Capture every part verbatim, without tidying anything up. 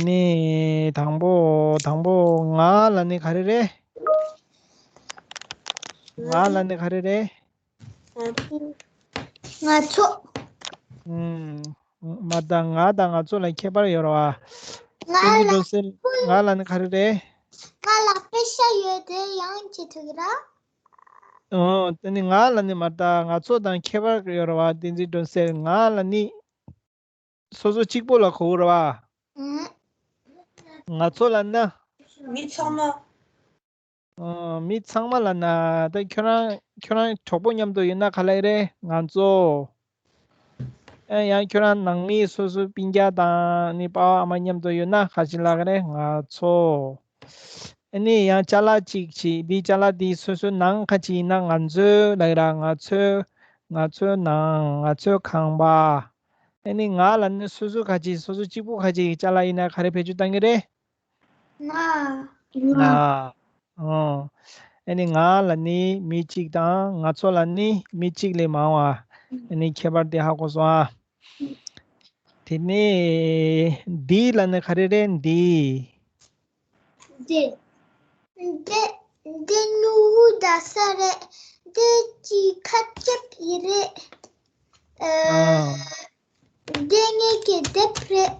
ནི་དང་པོ་དང་པོ་ང་ལ་ནི་ག་རེ་རེད། ང་ལ་ནི་ག་རེ་རེད། ང་ཚོ། ཨུམ། མ་ད་ང་དང་ང་ཚོ་ལ་ཁྱད་པར་ཡོད་རེད་བ། ང་བསྟན་འཛིན་ལ་སྒྲོན་གསལ། ང་ལ་ནི་ག་རེ་རེད། ང་ལ་པེ་ཤ་ཡོད་དེ་ཡང་ཅི་ཐུག་ར། ཨོ། དེ་ནི་ང་ལ་ནི་མ་ད་ང་ཚོ་དང་ཁྱད་པར་ཡོད་རེད་བ། བསྟན་འཛིན་སྒྲོན་གསལ། ང་ལ་ནི་སོ་སོ་གཅིག་པོ་ལ་གོ་གི་རེད་བ། ཨུམ། ང་ཚོ་ལབ་ན། མི་ཚང་མ། ཨོ། མི་ཚང་མ་ལབ་ན། ད་ཁྱོད་རང་ཁྱོད་རང་གྲོགས་པོ་མཉམ་དུ་ཡོད་ན་ག་ལབ་ཀྱི་རེད། ང་ཚོ། ཨེ་ཡང་ཁྱོད་རང་ནང་མི་སོ་སོའི་སྤུན་ཀྱག་དང་ནི་པ་ཕ་ཨ་མ་མཉམ་དུ་ཡོད་ན་ག་ཅི་ལབ་ཀྱི་རེད། ང་ཚོ། ཨ་ནི་ཡང་ཅ་ལག་གཅིག་བྱས། འདི་ཅ་ལག་འདི་སོ་སོའི་ནང་ཁ་ཅིག་ཡིན་ན་ང་ཚོའི་ལབ་ཀྱི་རེད། ང་ཚོའི། ང་ཚོའི་ནང་། ང་ཚོའི་ཁང་པ། ཨ་ནི་ང་ལབ་ན་སོ་སོ་ཁ་ཅིག་སོ་སོ་གཅིག་པོ་ཁ་ཅིག་ཅ་ལག་ཡིན་ན་ག་རེ་བེད་སྤྱོད་བཏང་གི་རེད། ང་། ང་། ང་། ཨོ། ཨ་ནི་ང་ལབ་ནི་མི་གཅིག་དང་ང་ཚོ་ལབ་ནི་མི་གཅིག་ལས་མང་བ། ཨ་ནི་ཁྱད་པར་དེ་ཧ་གོ་སོང་ཨ། དེ་ནས་འདི་ལབ་ནི་ག་རེ་རེད། འདི། འདི། འདི། འདི་སྨྱུ་གུ་འདྲ་ས་རེད། འདི་གི་ཁ་ལྕེབ་ཡི་རེད། ཨ། འདི་ངེད་ཀྱི་དེབ་རེད།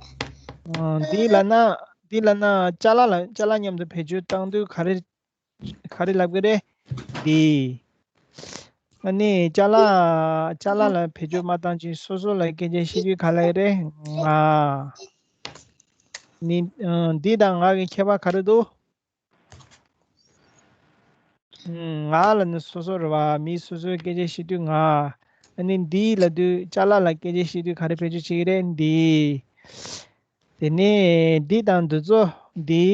ཨ། འདི་ལབ་ན། འདི་ལབ་ན་ཅ་ལག་ལ། ཅ་ལག་མཉམ་དུ་བེད་སྤྱོད་བཏང་དུས་ག་རེ། ག་རེ་ལབ་ཀྱི་རེད། འདི། ཨ་ནི་ཅ་ལག་ཅ་ལག་ལ་བེད་སྤྱོད་མ་བཏང་ཅིག་སོ་སོ་ལ་སྐད་ཆ་བཤད་དུས་ག་ལབ་ཀྱི་རེད། ང་། ནི། ཨ། འདི་དང་ང་གི་ཁྱད་པར་ག་རེ་འདུག་ང་ལབ་ནི་སོ་སོ་རེད་བ། མི་སོ་སོའི་སྐད་ཆ་བཤད་དུས་ང་། ཨ་ནི་འདི་ལབ་དུས་ཅ་ལག་ལ་སྐད་ཆ་བཤད་དུས་ག་རེ་བེད་སྤྱོད་བྱེད་ཀྱི་རེད། འདི། དེ་ནས་འདི་དང་འདི་ཚོ། འདི།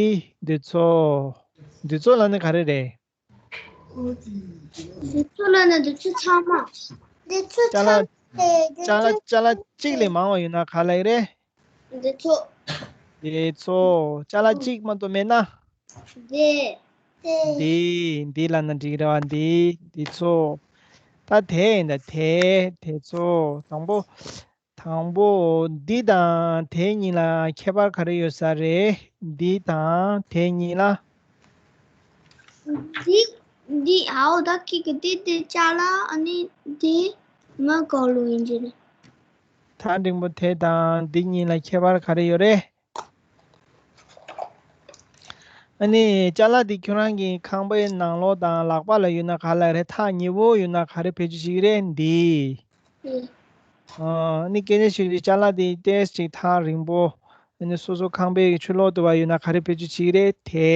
འདི་ཚོ། འདི་ཚོ་ལབ་ནི་ག་རེ་རེད། འདི་ཚོ་ལབ་ན་འདི་ཚོ་ཚང་མ། འདི་ཚོ་ཚང་མ། ཅ་ལག་ཅ་ལག་ཅ་ལག་གཅིག་ལས་མང་བ་ཡོད་ན་ག་ལབ་ཀྱི་རེད། འདི་ཚོ། འདི་ཚོ། ཅ་ལག་གཅིག་མ་གཏོགས་མེད་ན། འདི། འདི། འདི་ལབ་ན་འགྲིག་རེད་བ། འདི། འདི་ཚོ། ད་དེ་ཡིན་ད། དེ། དེ་ཚོ། དང་པོ། དང་པོ། འདི་དང་དེ་གཉིས་ལ་ཁྱད་པར་ག་རེ་ཡོད་ས་རེད། འདི་དང་དེ་གཉིས་ལ། འདི། འདི། ཨའོ། ད་ཁྱེད་ཀྱི་འདི་དེ་ཅ་ལག་ཨ་ནི་འདི་ང་གོ་ལུགས་ཡིན་གྱི་རེད། ཐག་འབྲིང་པོ་དེ་དང་འདི་གཉིས་ལ་ཁྱད་པར་ག་རེ་ཡོད་རེད། ཨ་ནི་ཅ་ལག་འདི་ཁྱོད་རང་གི་ཁང་པའི་ནང་ལོགས་དང་ལག་པ་ལ་ཡོད་ན་ག་ལབ་རེད། ཐག་ཉེ་བོ་ཡོད་ན་ག་རེ་བེད་སྤྱོད་བྱེད་ཀྱི་རེད། འདི། ཨ་ནི་སྐད་ཆ་བཤད་དུས་ཅ་ལག་འདི་ཏོག་ཙམ་ཅིག་ཐག་རིང་པོ། ཨ་ནི་སོ་སོ་ཁང་པའི་ཕྱི་ལོགས་དུ་བ་ཡོད་ན་ག་རེ་བེད་སྤྱོད་བྱེད་ཀྱི་རེད། དེ།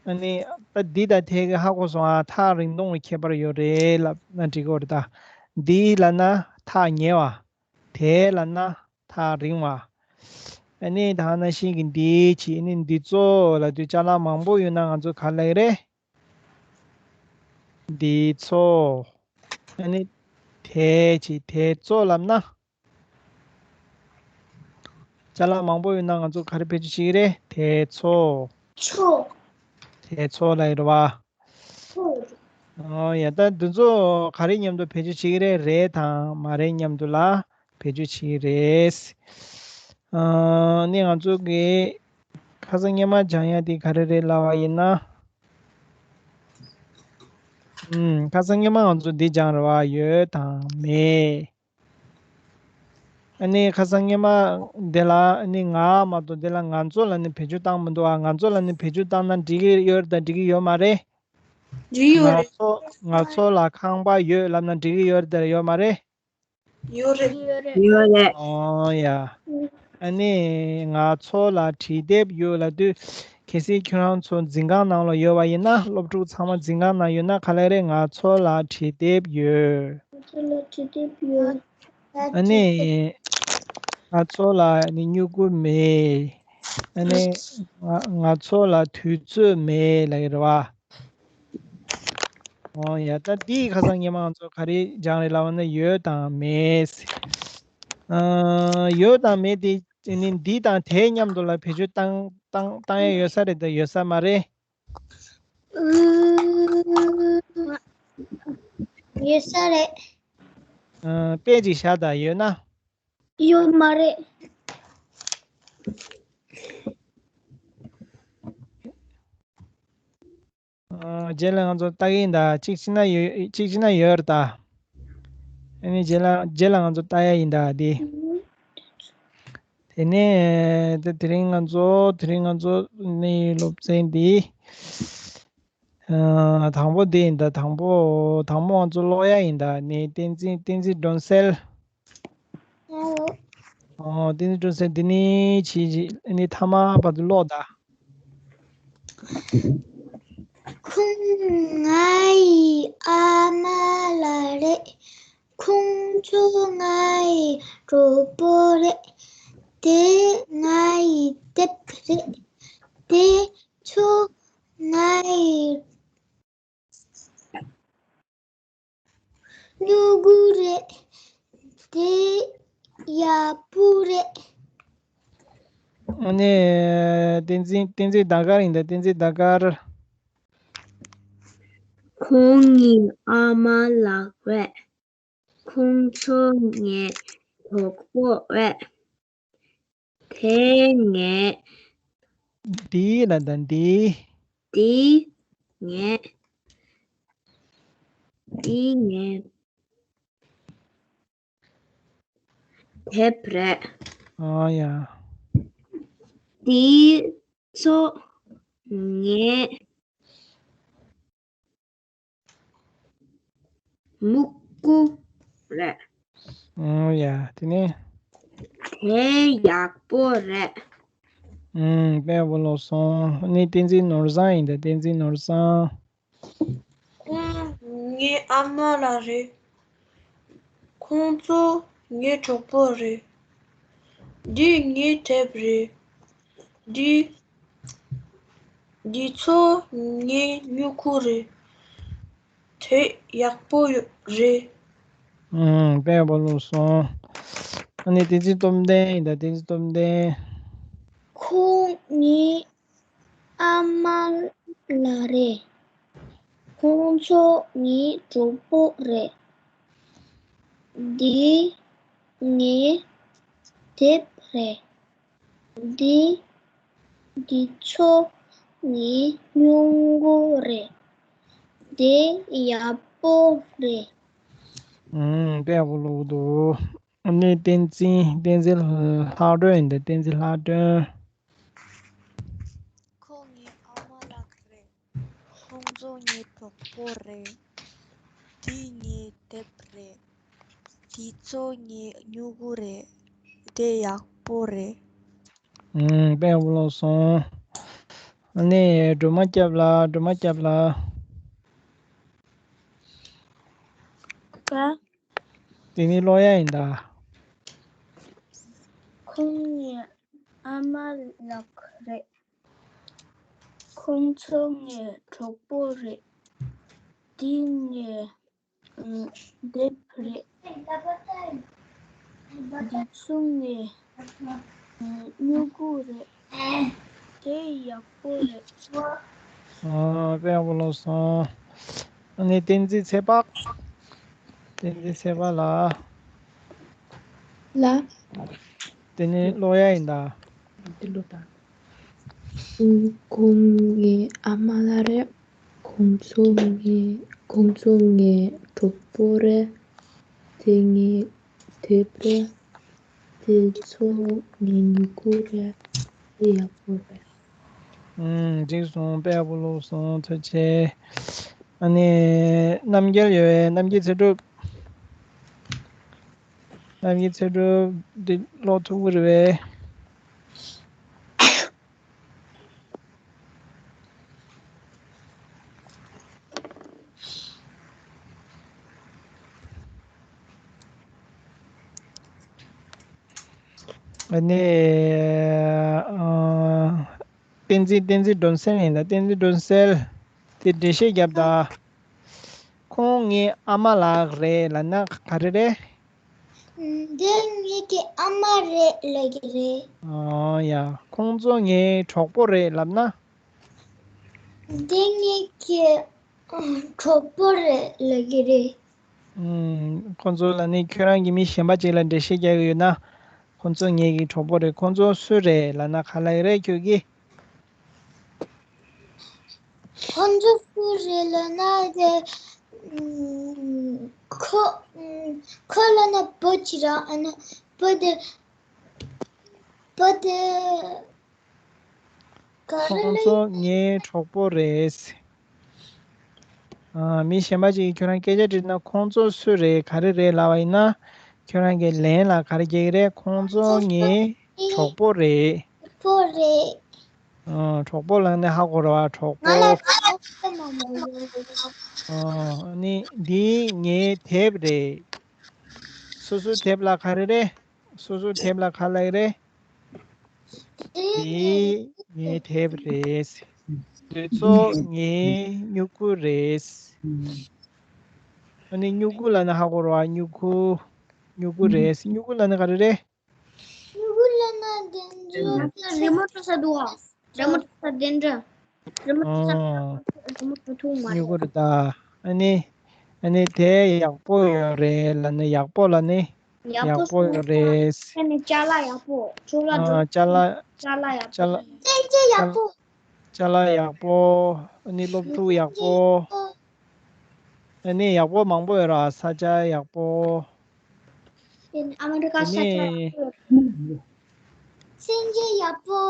ཨ་ནི་ད་འདི་དང་དེ་གི་ཧ་གོ་སོང་ཨ། ཐག་རིང་ཐུང་གི་ཁྱད་པར་ཡོད་རེད་ལབ་ན་འགྲིག་གི་རེད་ད། འདི་ལབ་ན་ཐག་ཉེ་བ། དེ་ལབ་ན་ཐག་རིང་བ། ཨ་ནི་ད་ནང་བཞིན་གྱི་འདི་བྱས། ཨ་ནི་འདི་ཚོ་ལབ་དུས་ཅ་ལག་མང་པོ་ཡོད་ན་ང་ཚོ་ག་ལབ་ཀྱི་རེད། འདི་ཚོ། ཨ་ནི་དེ་བྱས། དེ་ཚོ་ལབ་ན། ཅ་ལག་མང་པོ་ཡོད་ན་ང་ཚོ་ག་རེ་བེད་སྤྱོད་བྱེད་ཀྱི་རེད། དེ་ཚོ། ཚོ། དེ་ཚོ་ལབ་ཀྱི་རེད་བ། ཚོ། ཨོ་ཡ། ད་འདི་ཚོ་ག་རེ་མཉམ་དུ་བེད་སྤྱོད་བྱེད་ཀྱི་རེད། རེད་དང་མ་རེད་མཉམ་དུ་ལ་བེད་སྤྱོད་བྱེད་ཀྱི་རེད། ཨ་ནི་ང་ཚོ་གི་ཁ་སང་སྔོན་མ་སྦྱང་ཡ་དེ་ག་རེ་རེད་ལབ་པ་ཡིན་ན། ཨུམ། ཁ་སང་སྔོན་མ་ང་ཚོ་འདི་སྦྱངས་རེད་བ། ཡོད་དང་མེད། ཨ་ནི་ཁ་སང་སྔོན་མ་འདི་ལ་ཨ་ནི་ང་མ་གཏོགས་འདི་ལ་ང་ཚོ་ལབ་ནི་བེད་སྤྱོད་བཏང་མི་འདུག་ཨ། ང་ཚོ་ལབ་ནི་བེད་སྤྱོད་བཏང་ན་འགྲིག་གི་ཡོད་རེད་དང་འགྲིག་གི་ཡོད་མ་རེད། འགྲིག་ཡོད་ང་རེད། ཚོ་ང་ཚོ་ལ་ཁང་པ་ཡོད་ལབ་ན་འགྲིག་གི་ཡོད་རེད་དང་ཡོད་མ་རེད། ཡོད་རེད། ཡོད་རེད། ཨོ་ཡ། ཨ་ནི་ང་ཚོ་ལ་བྲིས་དེབ་ཡོད་ལབ་དུས། གལ་སྲིད་ཁྱོད་རང་ཚོ་འཛིན་ཁང་ནང་ལ་ཡོད་པ་ཡིན་ན། སློབ་ཕྲུག་ཚང་མ་འཛིན་ཁང་ནང་ཡོད་ན་ག་ལབ་ཀྱི་རེད། ང་ཚོ་ལ་བྲིས་དེབ་ཡོད། ང་ཚོ་ལ་བྲིས་དེབ་ཡོད། ཨ་ནི་ང་ཚོ་ལ་ནི་སྨྱུ་གུ་མེད། ཨ་ནི་ང་ང་ཚོ་ལ་དུས་ཚོད་མེད་ལབ་ཀྱི་རེད་བ། ཨོ་ཡ། ད་འདི་ཁ་སང་སྔོན་མ་ང་ཚོ་ག་རེ་སྦྱངས་རེད་ལབ་ན་ཡོད་དང་མེད། ཨ། ཡོད་དང་མེད་དེ་ནི་འདི་དང་དེ་མཉམ་དུ་ལ་བེད་སྤྱོད་བཏང་བཏང་བཏང་ཡ་ཡོད་ས་རེད་དང་ཡོད་ས་མ་རེད། ཨུམ། ཡོད་ས་རེད། ཨ། དཔེ་ཅིག་བཞག་དང་ཡོད་ན། ཡོད་མ་རེད། ཨ། རྗེས་ལ་ང་ཚོ་ལྟ་གི་ཡིན་ད། གཅིག་བྱས་ན་ཡོད། གཅིག་བྱས་ན་ཡོད་རེད་ད། ཨ་ནི་རྗེས་ལ་རྗེས་ལ་ང་ཚོ་ལྟ་ཡ་ཡིན་ད་འདི། དེ་ནས་དེ་དེ་རིང་ང་ཚོ་དེ་རིང་ང་ཚོ་ནི་སློབ་ཚན་འདི། ཨ། དང་པོ་འདི་ཡིན་ད། དང་པོ་དང་པོ་ང་ཚོ་ཀློག་ཡ་ཡིན་ད། ནི་བསྟན་འཛིན་བསྟན་འཛིན་སྒྲོན་གསལ། ཨོ། བསྟན་འཛིན་སྒྲོན་གསལ་འདི་ནི་ཇི་ཇི་ནི་ཐ་མ་བར་དུ་ཀློག་ད། ཁོང་ངའི་ཨ་མ་ལགས་རེད། ཁོང་ཚོ་ངའི་གྲོགས་པོ་རེད། དེ་ངའི་དེབ་རེད། དེ་ཚོ་ངའི་སྨྱུ་གུ་རེད། དེ་ཡག་པོ་རེད། ཨ་ནི་བསྟན་འཛིན་བསྟན་འཛིན་ཟླ་དཀར་ཡིན་ད། བསྟན་འཛིན་ཟླ་དཀར། ཁོང་ངའི་ཨ་མ་ལགས་རེད། ཁོང་ཚོ་ངའི་གྲོགས་པོ་རེད། དེ་ངའི། འདི་ལ་ད་འདི། འདི་ངའི། འདི་ངའི་དེབ་རེད། ཨ་ཡ། འདི་ཚོ་ངའི་སྨྱུ་གུ་རེད། ཨོ་ཡ། དེ་ནས། དེ་ཡག་པོ་རེད། ཨུམ། དཔེ་ཡག་པོ་ཀློག་སོང་། ཨ་ནི་བསྟན་འཛིན་ནོར་བཟང་ཡིན་ད། བསྟན་འཛིན་ནོར་བཟང་། ཁོང་ངའི་ཨ་མ་ལགས་རེད། ཁོང་ཚོ་ངའི་གྲོགས་པོ་རེད། འདི་ངའི་དེབ་རེད། འདི། འདི་ཚོ་ངའི་སྨྱུ་གུ་རེད། དེ་ཡག་པོ་ཡོད་རེད། ཨུམ། དཔེ་ཡག་པོ་ཀློག་སོང་། ཨ་ནི་བསྟན་འཛིན་སྟོབས་ལྡན་ཡིན་ད། བསྟན་འཛིན་སྟོབས་ལྡན། ཁོང་ངའི་ཨ་མ་ལགས་རེད། ཁོང་ཚོ་ངའི་གྲོགས་པོ་རེད། འདི་ངའི་དེབ་རེད། འདི། འདི་ཚོ་ངའི་སྨྱུ་གུ་རེད། དེ་ཡག་པོ་རེད། ཨུམ། དཔེ་ཡག་པོ་ཀློག་འདུག། ཨ་ནི་བསྟན་འཛིན་བསྟན་འཛིན་ལྷག་སྒྲོན་ཡིན་ད། བསྟན་འཛིན་ལྷག་སྒྲོན། ཁོང་ངའི་ཨ་མ་ལགས་རེད། ཁོང་ཚོ་ངའི་གྲོགས་པོ་རེད། འདི་ངའི་དེབ་རེད། འདི་ཚོ་ངའི་སྨྱུ་གུ་རེད། དེ་ཡག་པོ་རེད། ཨུམ། དཔེ་ཡག་པོ་ཀློག་སོང་། ཨ་ནི་སྒྲོལ་མ་སྐྱབས་ལགས། སྒྲོལ་མ་སྐྱབས་ལགས། ཀ། དེ་ནི་ཀློག་ཡ་ཡིན་ད། ཁོང་ངའི་ཨ་མ་ལགས་རེད། ཁོང་ཚོ་ངའི་གྲོགས་པོ་རེད། འདི་ངའི་ཨ་དེབ་རེད། འདི་ཚོ་ངའི་ཨ་སྨྱུ་གུ་རེད། དེ་ཡག་པོ་རེད། ཨ། དཔེ་ཡག་པོ་ཀློག་སོང་། ཨ་ནི་བསྟན་འཛིན་ཚེ་དཔག། བསྟན་འཛིན་ཚེ་དཔག་ལགས། ལགས། དེ་ནི་ཀློག་ཡ་ཡིན་ད། འདི་ཀློག་དང་། ཁོང་ངའི་ཨ་མ་ལགས་རེད། ཁོང་ཚོ་ངའི་ཁོང་ཚོ་ངའི་གྲོགས་པོ་རེད། དེ་ངའི་དེབ་རེད། དེ་ཚོ་ངའི་སྨྱུ་གུ་རེད། དེ་ཡག་པོ་རེད། ཨུམ། འགྲིག་སོང་། དཔེ་ཡག་པོ་ཀློག་སོང་། ཐུགས་རྗེ་ཆེ། ཨ་ནི་རྣམ་རྒྱལ་ཡོད་པས། རྣམ་རྒྱལ་ཚེ་སྒྲུབ། རྣམ་རྒྱལ་ཚེ་སྒྲུབ་འདི་ཀློག་ཐུབ་ཀྱི་རེད་པས། ཨ་ནི། ཨ། བསྟན་འཛིན། བསྟན་འཛིན་སྒྲོན་གསལ་ཡིན་ད། བསྟན་འཛིན་སྒྲོན་གསལ། དེ་འགྲེལ་བཤད་རྒྱབ་ད། ཁོང་ངའི་ཨ་མ་ལགས་རེད་ལབ་ན་ག་རེ་རེད། འདི་ངེད་ཀྱི་ཨ་མ་རེད་ལབ་ཀྱི་རེད། ཨོ་ཡ། ཁོང་ཚོ་ངའི་གྲོགས་པོ་རེད་ལབ་ན། འདི་ངེད་ཀྱི་གྲོགས་པོ་རེད་ལབ་ཀྱི་རེད། ཨུམ། ཁོང་ཚོ་ལ་ནི་ཁྱོད་རང་གིས་མི་གཞན་པ་ཅིག་ལ་འགྲེལ་བཤད་རྒྱག་གི་ཡོད་ན། ཁོང་ཚོ་ངེད་ཀྱི་གྲོགས་པོ་རེད། ཁོང་ཚོ་སུ་རེད་ལབ་ན་ག་ལབ་ཀྱི་རེད་ཁྱོད་ཀྱིས། ཁོང་ཚོ་སུ་རེད་ལབ་ན་དེ། ཁོ། ཁོ་ལབ་ན་བུ་ཅིག་ར་ཨ་ནི་བུ་དེ། བུ་དེ། ག་རེ་ཁོང་ཚོ་ལབ་ངའི་གྲོགས་པོ་རེད། ཨ། མི་གཞན་པ་ཅིག་གིས་ཁྱོད་རང་སྐད་ཆ་དྲིས་ན་ཁོང་ཚོ་སུ་རེད་ག་རེ་རེད་ལབ་པ་ཡིན་ན། ཁྱོད་རང་གིས་ལན་ལ་ག་རེ་རྒྱག་གི་རེད། ཁོང་ཚོ་ངའི་གྲོགས་པོ་རེད། པོ་རེད། ཨ། གྲོགས་པོ་ལབ་ནས་ཧ་གོ་རེད་པ། གྲོགས་པོ། ང་ལ་གྲོགས་པོ་མང་པོ་ཡོད། ཨ་ནི་འདི་ངའི་དེབ་རེད། སོ་སོའི་དེབ་ལ་ག་རེ་རེད། སོ་སོའི་དེབ་ལ་ག་ལབ་ཀྱི་རེད། འདི་ངའི་དེབ་རེད། འདི་ཚོ་ངའི་སྨྱུ་གུ་རེད། ཨ་ནི་སྨྱུ་གུ་ལབ་ན་ཧ་གོ་རེད་པ། སྨྱུ་གུ། སྨྱུ་གུ་རེད། སྨྱུ་གུ་ལབ་ན་ག་རེ་རེད། སྨྱུ་གུ་ལབ་ན་དེ་ཚོ། རི་མོ་འབྲི་ས་འདུག་པ། རི་མོ་འབྲི་ས་དེ་འདྲ། རི་མོ་འབྲི་ས། ཨོ། རི་མོ་འབྲི་ཐུབ་མ་རེད། སྨྱུ་གུ་རེད་ད། ཨ་ནི། ཨ་ནི་དེ་ཡག་པོ་ཡོད་རེད་ལབ་ན་ཡག་པོ་ལབ་ནི། ཡག་པོ་ཡོད་རེད། ཨ་ནི་ཅ་ལག་ཡག་པོ། ཅ་ལག་ཨ། ཅ་ལག་ཅ་ལག་ཡག་པོ། ཅ་ལག་སེམས་ཅན་ཡག་པོ། ཅ་ལག་ཡག་པོ། ཨ་ནི་སློབ་ཕྲུག་ཡག་པོ། ཨ་ནི་ཡག་པོ་མང་པོ་ཡོད་རེད། ས་ཆ་ཡག་པོ། ཨ་མི་རི་ཀ་ས་ཆ་ཡག་པོ། སེམས་ཅན་ཡག་པོ།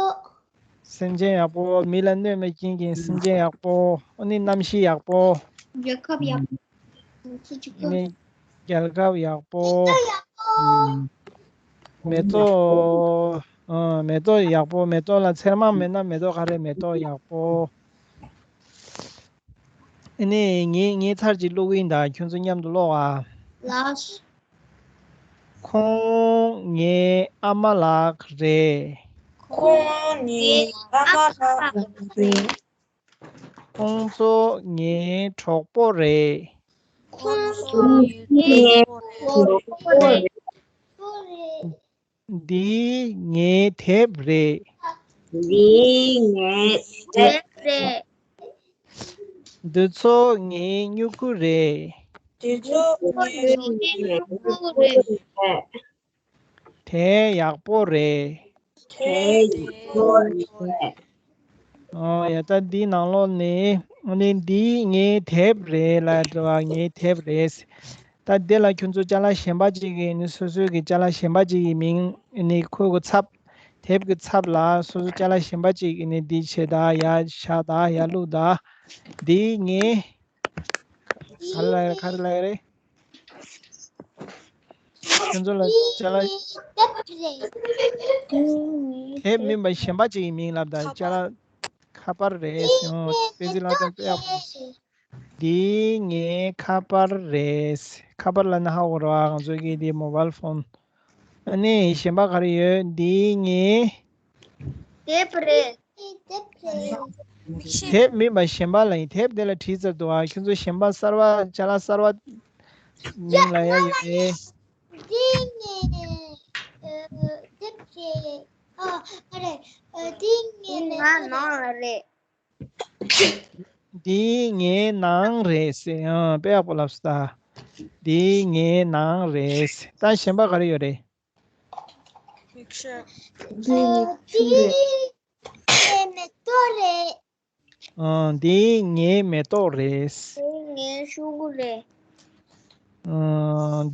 སེམས་ཅན་ཡག་པོ། མི་ལ་གནོད་མི་སྐྱེལ་མཁན་སེམས་ཅན་ཡག་པོ། ཨ་ནི་གནམ་གཤིས་ཡག་པོ། རྒྱལ་ཁབ་ཡག་པོ། ཨ་ནི་རྒྱལ་ཁབ་ཡག་པོ། མེ་ཏོག་ཡག་པོ། ཨ། མེ་ཏོག་ཡག་པོ། མེ་ཏོག་ལ་ཚེར་མ་མེད་ན་མེ་ཏོག་ག་རེ། མེ་ཏོག་ཡག་པོ། ཨ་ནི་ངས་ངའི་ཚར་གཅིག་ཀློག་གི་ཡིན་ད། ཁྱོད་ཚོ་མཉམ་དུ་ཀློག་ཨ། ལགས། ཁོང་ངའི་ཨ་མ་ལགས་རེད། ཁོང་ངའི་ཨ་མ་ལགས་རེད། ཁོང་ཚོ་ངའི་གྲོགས་པོ་རེད། ཁོང་ཚོ་ངའི་གྲོགས་པོ་རེད། འདི་ངའི་དེབ་རེད། འདི་ངའི་དེབ་རེད། འདི་ཚོ་ངའི་སྨྱུ་གུ་རེད། འདི་ཚོ་ངའི་སྨྱུ་གུ་རེད། དེ་ཡག་པོ་རེད། དེ་ཡག་པོ་རེད། ཨོ་ཡ། ད་འདི་ནང་ལོགས་ནས་ཨ་ནི་འདི་ངའི་དེབ་རེད་ལབ་འདྲ་བ། ངའི་དེབ་རེད། ད་འདི་ལ་ཁྱོད་ཚོ་ཅ་ལག་གཞན་པ་ཅིག་གིས་ནི་སོ་སོའི་གི་ཅ་ལག་གཞན་པ་ཅིག་གི་མིང་ནི་ཁོའི་གི་ཚབ། དེབ་ཀྱི་ཚབ་ལ་སོ་སོ་ཅ་ལག་གཞན་པ་ཅིག་གིས་ནི་འདི་བྱེད་ད། ཡར་བཞག་ད། ཡར་བླུགས་ད། འདི་ངའི། ག་རེ་ལབ་ཡ། ག་རེ་ལབ་ཡ་རེད། ཁྱོད་ཚོ་ལ་ཅ་ལག་དེབ་མིན་པ་གཞན་པ་ཅིག་གི་མིང་ལབ་ད། ཅ་ལག་ཁ་པར་རེད་ཟེར། ཨོ། བསྟན་འཛིན་ལགས་ཀྱང་དཔེ་ཡག་པོ། འདི་ངའི་ཁ་པར་རེད། ཁ་པར་ལབ་ན་ཧ་གོ་རེད་པ། ང་ཚོ་གི་འདི་མོ་བཱལ་ཕོན། ཨ་ནི་གཞན་པ་ག་རེ་ཡོད། འདི་ངའི་དེབ་རེད། དེབ་མིན་པ་གཞན་པ་ལ་ཡིན། དེབ་དེ་ལ་བྲིས་ཚར་འདུག་ཨ། ཁྱོད་ཚོ་གཞན་པ་གསར་པ་ཅ་ལག་གསར་པ་མིང་ལབ་ཡ་ཡོད་རེད། འདི་ངའི་ཨ་དེབ་རེད། ཨ་ཨ་རེད། ཨ་འདི་ངའི་ང་ནང་ལ་རེད། འདི་ངའི་ནང་རེད་ཟེར། ཨ་དཔེ་ཡག་པོ་ལབ་སོང་ད། འདི་ངའི་ནང་རེད་ཟེར། ད་གཞན་པ་ག་རེ་ཡོད་རེད། འདི་ངའི་ཤུགས་རེད། ངའི་མེ་ཏོག་རེད། ཨ་འདི་ངའི་མེ་ཏོག་རེད། འདི་ངའི་ཤུ་གུ་རེད། ཨ་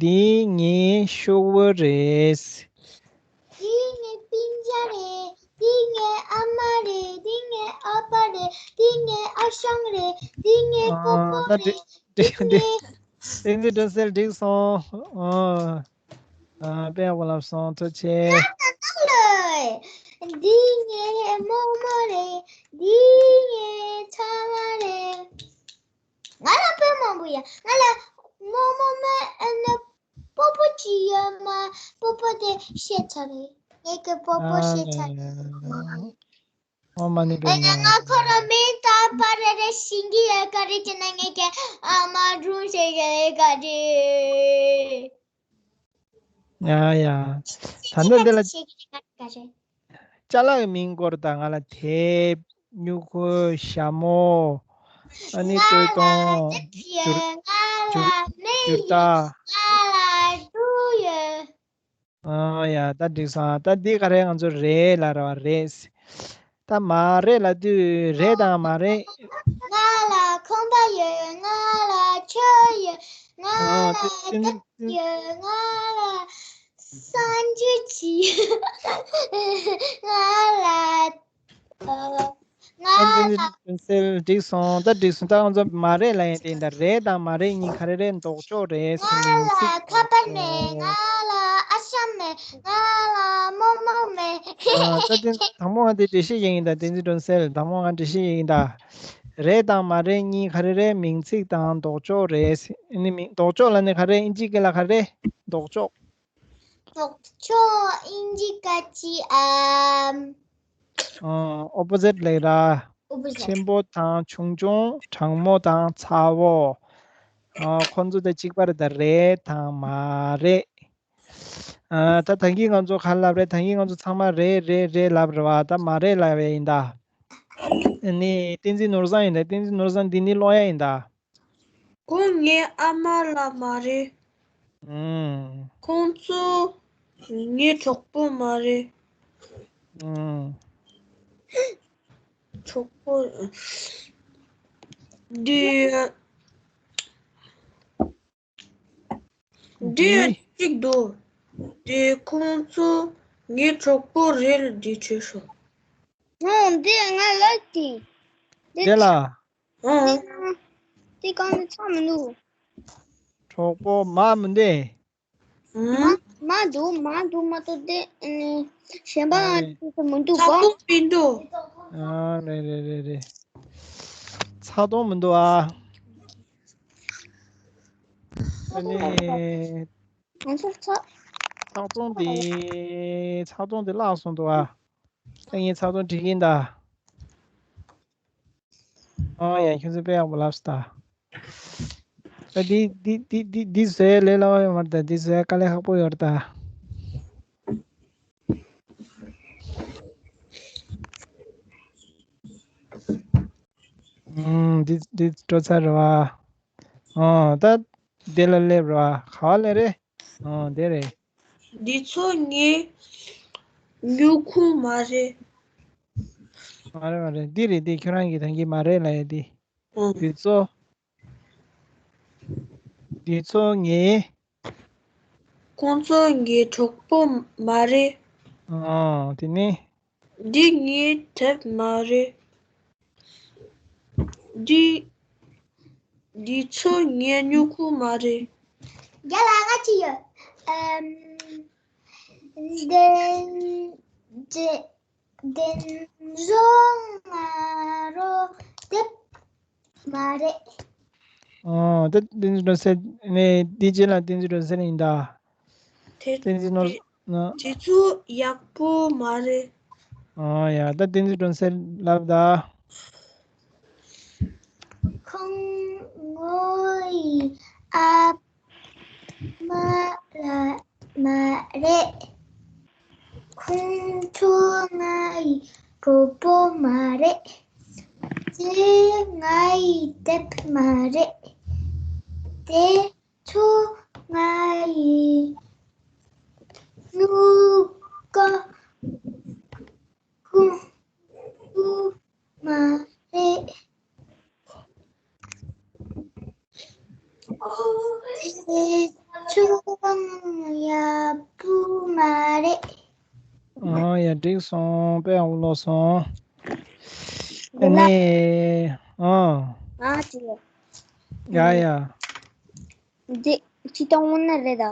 འདི་ངའི་ཤུ་གུ་རེད། འདི་ངའི་སྤུན་ཀྱག་རེད། འདི་ངའི་ཨ་མ་རེད། འདི་ངའི་ཨ་ཕ་རེད། འདི་ངའི་ཨ་ཞང་རེད། འདི་ངའི་ཨ་སྤོ་བོ་ད་རེད། འདི་འདི་ངའི་བསྟན་འཛིན་སྒྲོན་གསལ་འགྲིག་སོང་། ཨ། ཨ་དཔེ་ཡག་པོ་ལབ་སོང་། ཐུགས་རྗེ་ཆེ། འདི་ངའི་རྨོ་མོ་རེད། འདི་ངའི་ཚ་བ་རེད། ང་ལ་དཔེ་མང་པོ་ཡོད། ང་ལ་རྨོ་མོ་མེད། ཨ་ནི་སྤོ་བོ་གཅིག་ཡོད་མ། སྤོ་བོ་དེ་ཤི་ཚར་རེད། ངེད་ཀྱི་སྤོ་བོ་ཤི་ཚར་རེད། ཨ་ནི་ཨོ་མ་ནི་པའི་ཨ་ནི་ང་ཁོ་རང་མིང་བཏགས་པ་རེ་རེ་ཤེས་ཀྱི་ཡོད་ག་རེ་བྱས་ན་ངེད་ཀྱི་ཨ་མ་སྒྲུང་བཤད་ཀྱི་ཡོད་ག་རེ། ཡ་ཡ། ད་ནི་འདི་ལ་ཤེས་ཀྱི་ཡོད་ག་རེ། ཅ་ལག་གི་མིང་སྐོར་དང་། ང་ལ་དེབ། སྨྱུ་གུ། ཞྭ་མོ། ཨ་ནི་སྟོད་ཐུང་། འགྱུར་འགྱུར་རྟ། ཨ་ཡ་ད་འགྲིག་སོང་། ད་འདི་ག་རེ་ང་ཚོ་རེད་ལབ་རེད་པ། རེད། ད་མ་རེད་ལབ་དུས་རེད་དང་མ་རེད། ང་ལ་ཁང་པ་ཡོད། ང་ལ་ཆུ་ཡོད། ང་ཨ་ལ་དེ་དེ་རྒྱབ་ཡོད། ང་ལ་སང་ཇུ་ཅི། ང་ལ་ཨ་ང་ཨ་ལ་འདི་འདི་སེལ་འགྲིག་སོང་། ད་འགྲིག་སོང་། ད་ང་ཚོ་མ་རེད་ལབ་ཡིན་དེ་ཡིན་ད། རེད་དང་མ་རེད་གཉིས་ག་རེ་རེད། ལྡོག་ཕྱོགས་རེད་ཟེར། ང་མིང་ལ་ཚིག་ཁ་པར་མེད། ང་ལ་ཨ་ཤ་མེད། ང་ལ་རྨོ་མོ་མེད། ཨ་ད་དེ་དང་པོ་ང་དེ་འགྲེལ་བཤད་ཡིན་ད། བསྟན་འཛིན་སྒྲོན་གསལ། དང་པོ་ང་འགྲེལ་བཤད་ཡིན་ད། རེད་དང་མ་རེད་གཉིས་ག་རེ་རེད། མིང་ཚིག་དང་ལྡོག་ཕྱོགས་རེད་ཟེར། ཨ་ནི་མིང་ལྡོག་ཕྱོགས་ལབ་ནི་ག་རེ། ཨིན་ཇི་སྐད་ལ་ག་རེ། ལྡོག་ཕྱོགས། ལྡོག་ཕྱོགས་ཨིན་ཇི་སྐད་ཀྱི་ཨམ། ཨ་ཨོ་པོ་ཟིཊ་ལབ་ར། ཨོ་པོ་ཟིཊ། ཆེན་པོ་དང་ཆུང་ཆུང་། དྲང་མོ་དང་ཚ་བོ། ཨ་ཁོང་ཚོ་དེ་གཅིག་པ་རེད་ད། རེད་དང་མ་རེད། ཨ་ད་ད་གིན་ང་ཚོ་ག་རེ་ལབ་རེད། ད་གིན་ང་ཚོ་ཚང་མ་རེད་རེད་རེད་ལབ་རེད་པ། ད་མ་རེད་ལབ་པ་ཡིན་ད། ཨ་ནི་བསྟན་འཛིན་ནོར་བཟང་ཡིན་ད། བསྟན་འཛིན་ནོར་བཟང་འདི་ནི་ཀློག་ཡ་ཡིན་ད། ཁོང་ངའི་ཨ་མ་ལགས་མ་རེད། ཨང་། ཁོང་ཚོ་ངའི་གྲོགས་པོ་མ་རེད། ཨང་། གྲོགས་པོ། འདི། འདི་འདི་གཅིག་འདུག་འདི་ཁོང་ཚོ་ངའི་གྲོགས་པོ་རེད། འདི་བྲིས་སོང་། ཨང་། འདི་ང་ལགས་ཀྱི། འདི་དེ་ལ། ཨང་། འདི་གང་ནས་ཚང་མི་འདུག་གྲོགས་པོ་མ་མི་འདུག་མ་མ་འདུག་མ་འདུག་མ་གཏོགས་དེ་ཨ་ནི་གཞན་པ་ཨ་ནི་དེ་མི་འདུག་གོ། ཚ་ཏོག་མི་འདུག་ཨ་རེད་རེད་རེད་རེད། ཚ་ཏོག་མི་འདུག་ཨ། ཨ་ནི་ང་ཚོ་ཚ། ཚ་ཏོག་དེ་ཚ་ཏོག་དེ་བརླག་སོང་འདུག་ཨ། ད་ངས་ཚ་ཏོག་འབྲི་གིན་ད། ཨོ་ཡ། ཁྱོད་ཚོ་དཔེ་ཡག་པོ་ལབ་སོང་ད། ད་འདི་འདི་འདི་འདི་འདི་བཟོ་ཡ་ལས་སླ་བ་ཡོད་མ་རེད་ད། འདི་བཟོ་ཡ་དཀའ་ལས་ཁག་པོ་ཡོད་རེད་ད། ཨུམ། འདི་འདི་སྤྲོ་ཚར་རེད་པ། ཨོ་ད་འདི་ལ་སླེབས་རེད་པ། ག་པར་སླེབས་རེད། ཨོ་འདི་རེད། འདི་ཚོ་ངའི་སྨྱུ་གུ་མ་རེད། མ་རེད་མ་རེད། འདི་རེད། འདི་ཁྱོད་རང་གིས་ད་གིན་མ་རེད་ལབ་ཡ་འདི། ཨང་། འདི་ཚོ། འདི་ཚོ་ངའི། ཁོང་ཚོ་ངའི་གྲོགས་པོ་མ་རེད། ཨང་། དེ་ནི། འདི་ངའི་དེབ་མ་རེད། འདི། འདི་ཚོ་ངའི་སྨྱུ་གུ་མ་རེད། རྒྱ་ལ་ང་ཅི་ཡོད། ཨམ། བདེན་བདེན་བདེན་བཟང་ང་རོ་དེབ་མ་རེད། ཨོ་ད་བསྟན་འཛིན་སྒྲོན་གསལ་ནས་འདི་རྗེས་ལ་བསྟན་འཛིན་སྒྲོན་གསལ་ཡིན་ད། དེ་བསྟན་འཛིན་ནོར། དེ་དེ་ཚོ་ཡག་པོ་མ་རེད། ཨོ་ཡ། ད་བསྟན་འཛིན་སྒྲོན་གསལ་ལབ་ད། ཁོང་ངོ་ཡི་ཨ་མ་ལགས་མ་རེད། ཁོང་ཚོ་ང་ཡི་གྲོགས་པོ་མ་རེད། དེ་ང་ཡི་དེབ་མ་རེད། དེ་ཚོ་ང་ཡི་སྨྱུ་གུ་ཁོང་ཚོ་མ་རེད། དེ་ཚོ་ཡག་པོ་མ་རེད། ཨ་ཡ། འགྲིག་སོང་། དཔེ་ཡག་པོ་ཀློག་སོང་། ཨ་ནི། ཨ། ང་ཅི། ཡ་ཡ། འདི་ཅི་ལྟ་འོང་ན་རེད་ད།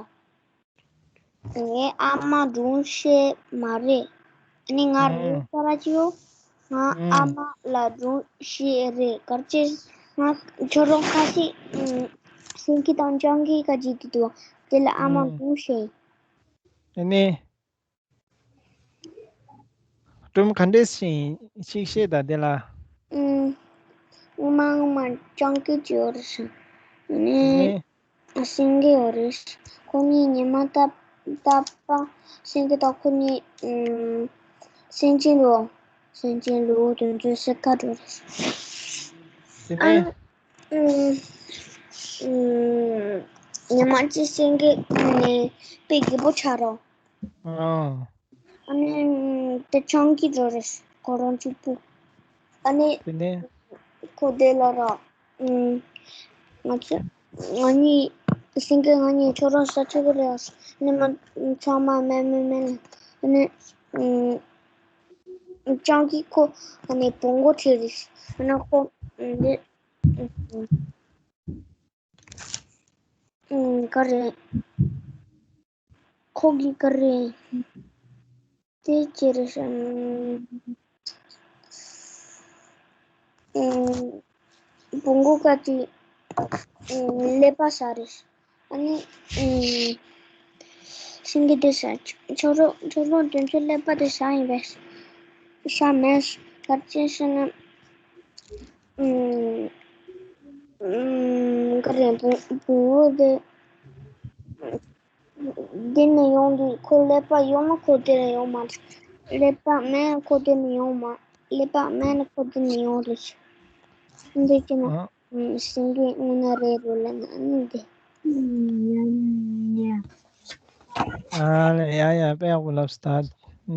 ངའི་ཨ་མ་སྒྲུང་བཤད་མ་རེད། ཨ་ནི་ང་རེད་ཨང་ས་ར་ཅི་ཡོད། ང་ཨ་ཨང་མ་ལ་སྒྲུང་བཤད་རེད། ག་རེ་བྱས། ང་ཁྱོད་རང་ཁ་ཤས་ཨང་སེང་གེ་དང་སྤྱང་ཀི་ག་ཅིག་དེ་འདུག་དེ་ལ་ཨ་མ་ཨང་སྒྲུང་བཤད། ཨ་ནི། སྒྲུང་ག་འདྲས་ཤིག་ཤིག་བཤད་དང་དེ་ལ། ཨུམ། ངོ་མ་ངོ་མ་སྤྱང་ཀི་ཅིག་ཡོད་རེད་ཤག་ཨ་ནི། ཨ་ནི། སེང་གེ་ཡོད་རེད། ཁོ་གཉིས་ཉི་མ་རྟག་རྟག་པར་སེང་གེ་དང་ཁོ་གཉིས་ཨུམ། སེམས་ཅན་ལོ། སེམས་ཅན་ལོ་དེ་ཚོའི་སེམས་ཁ་འགྲོ་རེད། དེ་ཨ་ནི། ནི། ཨུམ། ཨུམ། ཉི་མ་གཅིག་སེང་གེ་ནི་དཔེ་སྐྱིད་པོ་ཆགས་རོགས། ཨ་ནི་དེ་ཆང་གི་འགྲོ་རེད་ཁོ་རང་གཅིག་པུ། ཨ་ནི་དེ་ནས་ཁོ་དེ་ལ་ར་ང་ཚོ་ང་གཉིས་སེང་གེ་ང་གཉིས་ཁྱོད་རང་ས་ཆུ་གི་རེད། ཨ་ནི་མ་ཚང་མ་མེད་མེད་མེད་ལ་ཨ་ནི་ཆང་གི་ཁོ་ཨ་ནི་བོང་གོ་ཁྲིད་རེད། ཨ་ནི་ཁོ་འདི་ག་རེད། ཁོ་གི་ག་རེད། དེ་ཅི་རེད་ཤམ། བོང་གོ་ཀ་ཅི་ཀླད་པ་ཟ་རེད། ཨ་ནི་སེང་གེ་དེ་ཟ་ཆོ་རོ་ཆོ་རོ་དེ་ཚོ་ཀླད་པ་དེ་ཟ་ཡིན་པས། ཟ་མེད་ག་ཅི་ཟེར་ན། ག་རེད་བོང་བོང་བུ་དེ་འདི་ནས་ཡོང་དུས་ཁོ་ཀླད་པ་ཡོད་ན་ཁོ་དེ་ནས་ཡོང་མ་རེད། ཀླད་པ་མེད་ན་ཁོ་དེ་ནས་ཡོང་མ་ཀླད་པ་མེད་ན་ཁོ་དེ་ནས་ཡོང་རེད། འདི་ཅི་ན་ཨ། སེང་གེ་དངོས་གནས་རེད་རོ་ལབ་ན་ཨ་ནི་འདི། ཨ་ལེ་ཡ་ཡ་དཔེ་ཡག་པོ་ལབ་སྟེ་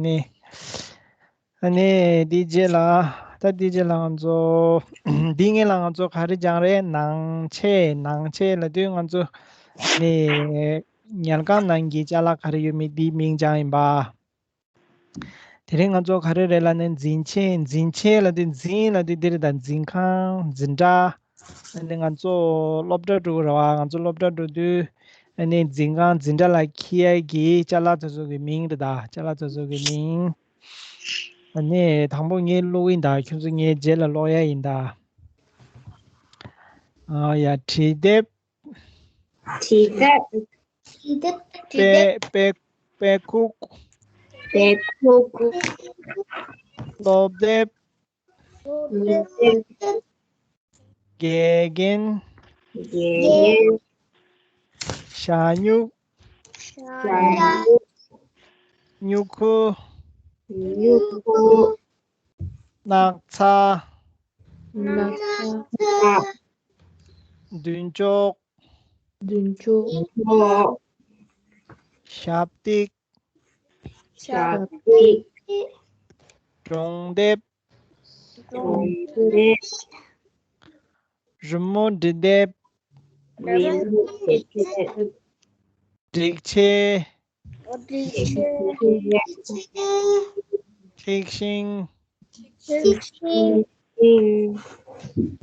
ནི། ཨ་ནི་འདི་རྗེས་ལ་ད་འདི་རྗེས་ལ་ང་ཚོ་འདི་སྔོན་ལ་ང་ཚོ་ག་རེ་སྦྱངས་རེད། ནང་ཆས་ནང་ཆས་ལབ་དུས་ང་ཚོ་ནི་ཉལ་ཁང་ནང་གི་ཅ་ལག་ག་རེ་ཡོད་མེད་འདིའི་མིང་སྦྱངས་ཡིན་པ། དེ་རིང་ང་ཚོ་ག་རེ་རེད་ལབ་ན་འཛིན་ཆས། འཛིན་ཆས་ལབ་དུས་འཛིན་ལབ་དུས་འདི་རེད་ད། འཛིན་ཁང་འཛིན་གྲྭ། ཨ་ནི་ང་ཚོ་སློབ་གྲྭ་འགྲོ་གི་རེད་བ། ང་ཚོ་སློབ་གྲྭ་འགྲོ་དུས་ཨ་ནི་འཛིན་ཁང་འཛིན་གྲྭ་ལ་འཁྱེར་ཡ་གི་ཅ་ལག་དེ་ཚོ་གི་མིང་རེད་ད། ཅ་ལག་དེ་ཚོ་གི་མིང་། ཨ་ནི་དང་པོ་ངས་ཀློག་ཡིན་ད། ཁྱོད་ཚོ་ངའི་རྗེས་ལ་ཀློག་ཡ་ཡིན་ད། ཨ་ཡ་བྲིས་དེབ། བྲིས་དེབ། བྲིས་དེབ། བྲིས་དེབ། དཔེ་དཔེ་དཔེ་ཁུག་དཔེ་ཁུག་སློབ་དེབ། སློབ་དེབ། དགེ་རྒན། དགེ་རྒན། ཞ་སྨྱུག་ཞ་སྨྱུག་སྨྱུ་གུ། སྨྱུ་གུ། སྣག་ཚ། སྣག་ཚ། མདུན་ཅོག་མདུན་ཅོག་ཞབས་སྟེགས། ཞབས་སྟེགས། སྒྲུང་དེབ། སྒྲུང་དེབ། རི་མོ་འབྲི་དེབ། རི་མོ་འབྲི་དེབ། སྒྲིག་ཆས། སྒྲིག་ཆས། ཐིག་ཤིང་། ཐིག་ཤིང་།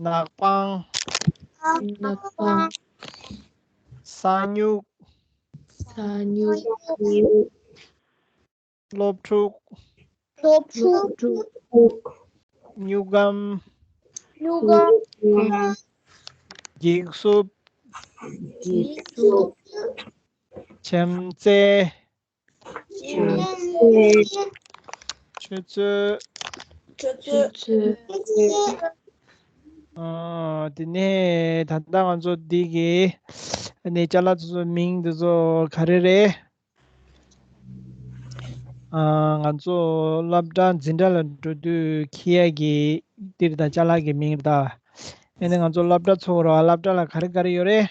ནག་པང་། ནག་པང་། ས་སྨྱུག་ས་སྨྱུག་སློབ་ཕྲུག་སློབ་ཕྲུག་སྨྱུག་སྒམ། སྨྱུག་སྒམ། འགྱིག་སུབ། འགྱིག་སུབ། བྱེམ་རྩེ། བྱེམ་རྩེ། ཆུ་ཚོད། ཆུ་ཚོད། ཨ། དེ་ནས་ད་ལྟ་ང་ཚོ་འདི་གི་ཨ་ནི་ཅ་ལག་དེ་ཚོ་མིང་དེ་ཚོ་ག་རེ་རེད། ཨ། ང་ཚོ་སློབ་གྲྭ་འཛིན་གྲྭ་ལ་འགྲོ་དུས་འཁྱེར་ཡ་གི་འདི་རེད་ད། ཅ་ལག་གི་མིང་རེད་ད། ཨ་ནི་ང་ཚོ་སློབ་གྲྭ་ཚུགས་རོགས། སློབ་གྲྭ་ལ་ག་རེ་ག་རེ་ཡོད་རེད།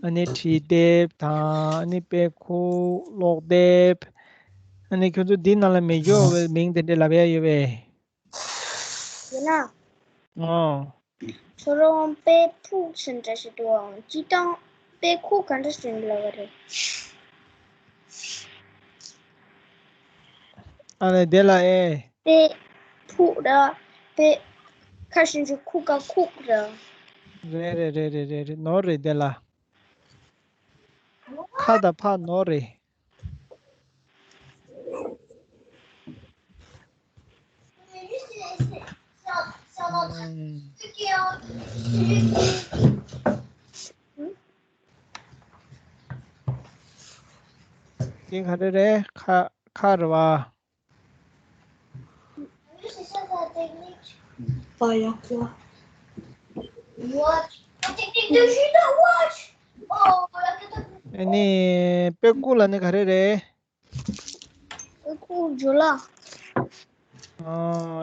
ཨ་ནི་བྲིས་དེབ་དང་། ཨ་ནི་དཔེ་ཁུག་ཀློག་དེབ། ཨ་ནི་ཁྱོད་ཚོ་འདི་ནང་ལ་མེད་རྒྱུ་བའི་མིང་དེ་འདྲ་ལབ་ཡ་ཡོད་པས། ཡིན་ན། ཨོ། ཁྱོད་རང་དཔེ་ཕུག་ཟེར་འདྲ་ཞིག་འདུག་ཨང་། སྤྱིར་བཏང་དཔེ་ཁུག་ག་འདྲ་ཟེར་ལབ་པ་རེད། ཨ་ལས་དེ་ལ་ཨེ། དཔེ་ཕུག་ར། དཔེ་ཁ་ཤིན་ཅིག་ཁུག་ག་ཁུག་ར། རེད་རེད་རེད་རེད་རེད། ནོར་རེད་དེ་ལ། ཁ་དང་ཕ་ནོར་རེད། འདི་ག་རེ་རེད། ཁ་ཁ་རེད་བ། ཨ་ནི་དཔེ་ཁུག་ལབ་ནི་ག་རེ་རེད། དཔེ་ཁུག་ཇོ་ལ། ཨ།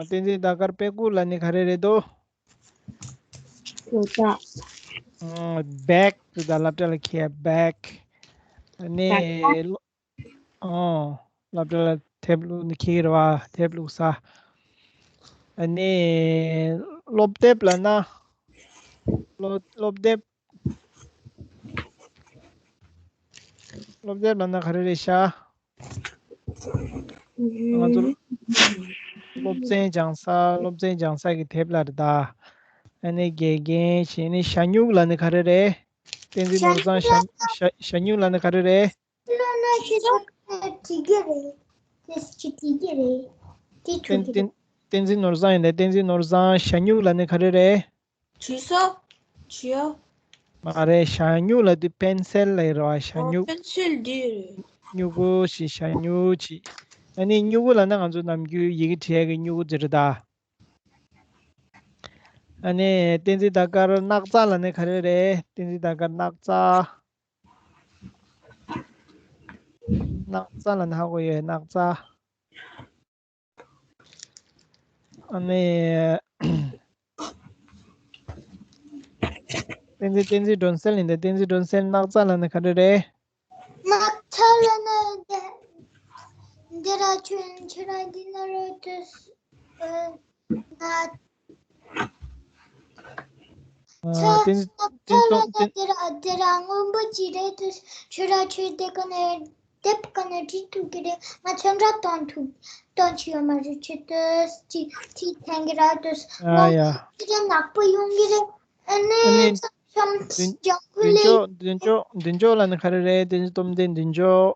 བསྟན་འཛིན་ཟླ་དཀར། དཔེ་ཁུག་ལབ་ནི་ག་རེ་རེད་དོ། ཇོ་ལ། ཨ། བེག་དེ་ད་སློབ་གྲྭ་ལ་འཁྱེར་བེག་ཨ་ནི་སློབ་ཨོ། སློབ་གྲྭ་ལ་དེབ་བླུགས་ནི་ཁྱེད་རེད་བ། དེབ་བླུགས་ས། ཨ་ནི་སློབ་དེབ་ལབ་ན། སློབ་སློབ་དེབ། སློབ་དེབ་ལབ་ན་ག་རེ་རེད་ཤག་ང་ཚོ་སློབ་ཚན་སྦྱང་ས། སློབ་ཚན་སྦྱང་ས་གི་དེབ་ལ་རེད་ད། ཨ་ནི་དགེ་རྒན་བྱས་ནི་ཞ་སྨྱུག་ལབ་ནི་ག་རེ་རེད། བསྟན་འཛིན་ནོར་བཟང་། ཞ་ཞ་ཞ་སྨྱུག་ལབ་ནི་ག་རེ་རེད། བསྟན་བསྟན་བསྟན་འཛིན་ནོར་བཟང་ཡིན་ད། བསྟན་འཛིན་ནོར་བཟང་ཞ་སྨྱུག་ལབ་ནི་ག་རེ་རེད། བྲིས་ས། བྲིས་ཡ། མ་རེད། ཞ་སྨྱུག་ལབ་དུས་པེན་སིལ་ལབ་ཡ་རེད་བ། ཞ་སྨྱུག་པེན་སིལ་འདི་རེད། སྨྱུ་གུ་ཞིག་ཞ་སྨྱུག་ཅིག་ཨ་ནི་སྨྱུ་གུ་ལབ་ན་ང་ཚོ་ནམ་རྒྱུན་ཡི་གེ་བྲིས་ཡ་གི་སྨྱུ་གུ་ཟེར་རེད་ད། ཨ་ནི་བསྟན་འཛིན་ཟླ་དཀར་སྣག་ཚ་ལབ་ནི་ག་རེ་རེད། བསྟན་འཛིན་ཟླ་དཀར་སྣག་ཚ། སྣག་ཚ་ལབ་ནི་ཧ་གོ་ཡོད། སྣག་ཚ། ཨ་ནི། བསྟན་འཛིན་བསྟན་འཛིན་སྒྲོན་གསལ་ཡིན་ད། བསྟན་འཛིན་སྒྲོན་གསལ། སྣག་ཚ་ལབ་ན་ག་རེ་རེད། སྣག་ཚ་ལབ་ན་འདི་འདི་ར་ཆུ་ཆུ་ར་འདི་ན་རོ་དུ་ཨ་ཚ་བསྟན་འཛིན་སྣག་ཚ་ལབ་ན་འདི་ར་འདི་ར་སྔོན་པོ་ཅི་རེད་དུ་ཆུ་ར་ཆུ་དེ་ཀ་ནས། དེབ་ཀ་ནས་བྲིས་ཐུབ་ཀྱི་རེད། ང་ཚོན་ཁྲ་གཏོང་ཐུབ་གཏོང་ཆི་ཡོད་མ་རེད། ཆེ་ཏོས་ཅི་ཁྲིད་ཐན་གྱི་ར་ཏོས། ཨ་ཡ། ཁྱེད་རང་ནག་པོ་ཡོང་གི་རེད། ཨ་ནི་ཨ་ནི་ཚམ་ཚམ་མདུན་ལྗང་ཁུ་མདུན་ལེ། ཅོག་མདུན་ཅོག་མདུན་ཅོག་ལབ་ན་ག་རེ་རེད། དེ་ཚོ་སྟོབས་ལྡན་མདུན་ཅོག་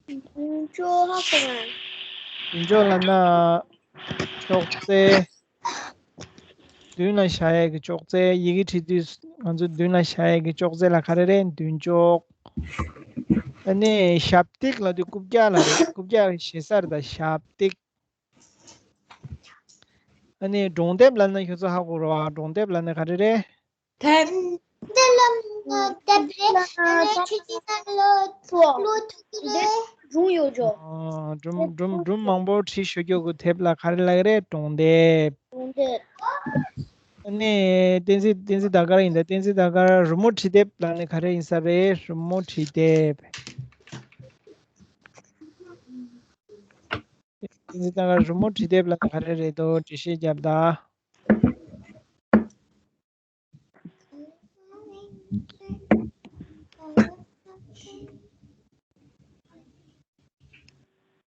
མདུན་ཅོག་ཧ་གོ་མ། མདུན་ཅོག་ལབ་ན་ཅོག་ཙེ། མདུན་ལ་བཞག་ཡས་ཀྱི་ཅོག་ཙེ། ཡི་གེ་བྲིས་དུས་ང་ཚོ་མདུན་ལ་བཞག་ཡས་ཀྱི་ཅོག་ཙེ་ལ་ག་རེ་རེད། མདུན་ཅོག་ཨ་ནི་ཞབས་སྟེགས་ལབ་དུས་རྐུབ་བཀྱག་ལ་རེད། རྐུབ་བཀྱག་གི་ཞེ་ས་རེད་ད། ཞབས་སྟེགས། ཨ་ནི་སྒྲུང་དེབ་ལབ་ན་ཁྱོད་ཚོ་ཧ་གོ་རེད་བ། སྒྲུང་དེབ་ལབ་ན་ག་རེ་རེད། དེབ། འདི་ལ་དེབ་རེད། ཨ་ནི་ཁྱེད་ཀྱི་ནང་ལོ་ལོ་ཐུག་གི་རེད། སྒྲུང་ཡོད་ཅོ། ཨ། སྒྲུང་སྒྲུང་སྒྲུང་མང་པོ་བྲིས་ཤོད་རྒྱུ་གི་དེབ་ལ་ག་རེ་ལབ་ཀྱི་རེད། སྒྲུང་དེབ། སྒྲུང་དེབ། ཨ་ནི་བསྟན་འཛིན་བསྟན་འཛིན་ཟླ་དཀར་ཡིན་ད། བསྟན་འཛིན་ཟླ་དཀར་རི་མོ་བྲིས་དེབ་ལབ་ནི་ག་རེ་ཡིན་ས་རེད། རི་མོ་བྲིས་དེབ། བསྟན་འཛིན་ཟླ་དཀར་རི་མོ་བྲིས་དེབ་ལབ་ནི་ག་རེ་རེད་དོ། འགྲེལ་བཤད་རྒྱབ་ད།